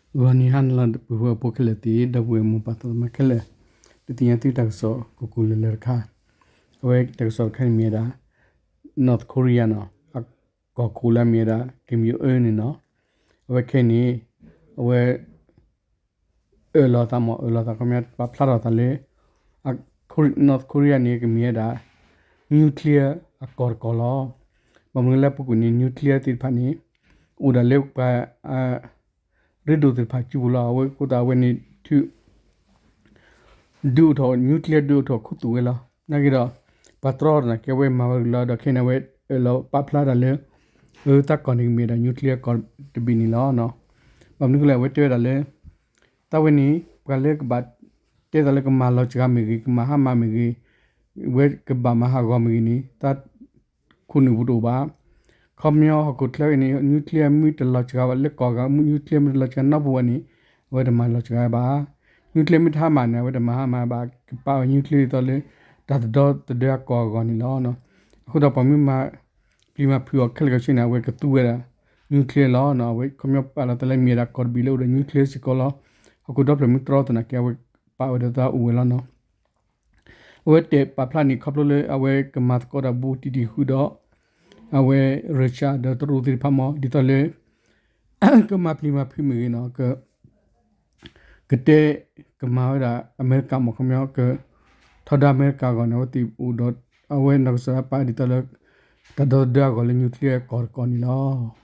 ဂီၤနံၤဟါနၤလၢအဂ့ၤ ပုၢ်ဝဲၢ်ဖိခဲလၢာ်သ့ၣ် ဒီပုၢ်ဝဲၢ်မိၢ်ပၢ်သရၣ်သမါခဲလၢာ်, ဒုးသ့ၣ်ညါသုတၢ်ကစီၣ်ကိၢ်ကိၢ်လၢၤလၢၤတခါ, အဝဲတၢ်ကစီၣ်တခါန့ၣ်မ့ၢ်ဝဲဒၣ် North Korea နီၤ, အကီၢ်ခိၣ်လၢအမ့ၢ်ဝဲဒၣ် Kim Jong Un န့ၣ်နီၤ, အဝဲခဲအံၤန့ၣ် အဝဲ အၢၣ်လီၤသးမ့ၢ် အၢၣ်လီၤသးခီပညီ ပာ်ဖျါထီၣ်သးလၢ North Korea န့ၣ် ကမ့ၢ်ဝဲဒၣ် nuclear အကီၢ်တကီၢ်လီၤ. ဘၣ်မနုၤလၢအပူၤကွံာ်န့ၣ် nuclear သ့ၣ်တဖၣ်န့ၣ် အိၣ်ဒၣ်လၢပှၤ ရ့ဒိၣ်သ့ၣ်တဖၣ်စုပူၤလီၤ. အဝဲအဃိသတးအဝဲန့ၣ် ထုး ဒုးအိၣ်ထီၣ် nuclear ဒုးအိၣ်ထီၣ်ခူသူၣ်ဝဲလီၤ. နာ်က့ဒီး ပှၤတြီသနာ်က့ အဝဲမၤဝဲတကလုာ်လီၤ. ဒီးခဲအံၤန့ၣ် အဝဲအၢၣ်လီၤပာ်ဖျါတၢ်လၢ အသးကီၢ်န့ၣ်ကမ့ၢ်ဒၣ် nuclear ကီၢ်တဘ့ၣ်န့ၣ်လီၤ. ဘၣ်မနုၤအဃိလဲၣ် အဝဲတဲဝဲဒၣ်လၢ သးဝဲန့ၣ် ပှၤလၢကဘၣ် တဲသးလၢကမၤလီၤစှၤမ့ၢ်ဂ့ၤ ကမၤဟါမၢ်မ့ၢ်ဂ့ၤ ဝဲကဘၣ်မၤဟးဂီၤမ့ၢ်ဂ့ၤန့ၣ် သး ခိၣ်နူာ်ပူၤတအိၣ်ဘၣ်. ခီပညီဟီၣ်ခိၣ်ချၢအံၤန့ၣ် nuclear မ့ၢ်တလီၤစှၤဘၣ်လၢကီၢ်ဂၤ မ့ၢ် nuclear မ့ၢ်တလီၤစှၤနီတပူၤဘၣ်န့ၣ် အဝဲတမၤလီၤစှၤဘၣ်. nuclear မ့ၢ်တဟါမၢ်န့ၣ် အဝဲတမၤဟါမၢ်ဘၣ် ကပာ်ဝဲ nuclear ဒ်သိးလၢ တၢ်တဒီသဒၢအကီၢ်အဂီၢ်န့ၣ်လီၤ. အဃိဒီးပှၤမ့ၢ်မၤ ပျံၤမၤဖုးအီၤခဲလၢာ်ခဲဆ့န့ၣ် အဝဲကသူဝဲဒၣ် nuclear လီၤ. အဝဲခီပညီပာ်လီၤသးလၢမ့ၢ်ဝဲဒၣ်ကီၢ်တဘ့ၣ်လၢအိၣ်ဒီး nuclear စ့ၢ်ကီးလီၤ. ဟီၣ်ခိၣ်ဒီဖျၢၣ်မ့ၢ်တြီသနာ်က့ အဝဲပာ်ဝဲဒီးသးအိၣ်ဝဲလီၤနီၤ. အဝဲတဲပာ်ဖျါန့ၣ် ခီဖျိလၢအဝဲကမၤသကိးတၢ်ဘူးတံၢ်တံၢ်ဃုာ်ဒီး အဝဲ Russia ဒီးတရူးသ့ၣ်တဖၣ်မ့ၢ် ဒ်သိးလၢ ကမၤပျံၤမၤဖုးမ့ၢ်ဂ့ၤနီၤ က ကတဲကမၤဝဲဒၣ်အမဲရကၤမ့ၢ်ခီပညီ ကထီဒါအမဲရကၤအဂီၢ်န့ၣ် အဝဲသ့ၣ်အိၣ်ဒီး အဝဲနီၢ်ကစၢ်ဒၣ်ပာ်ဒ်သိးလၢ တၢ်ဒီသဒၢအဂီၢ်လၢ nuclear ကီၢ်တကီၢ်န့ၣ်လီၤ.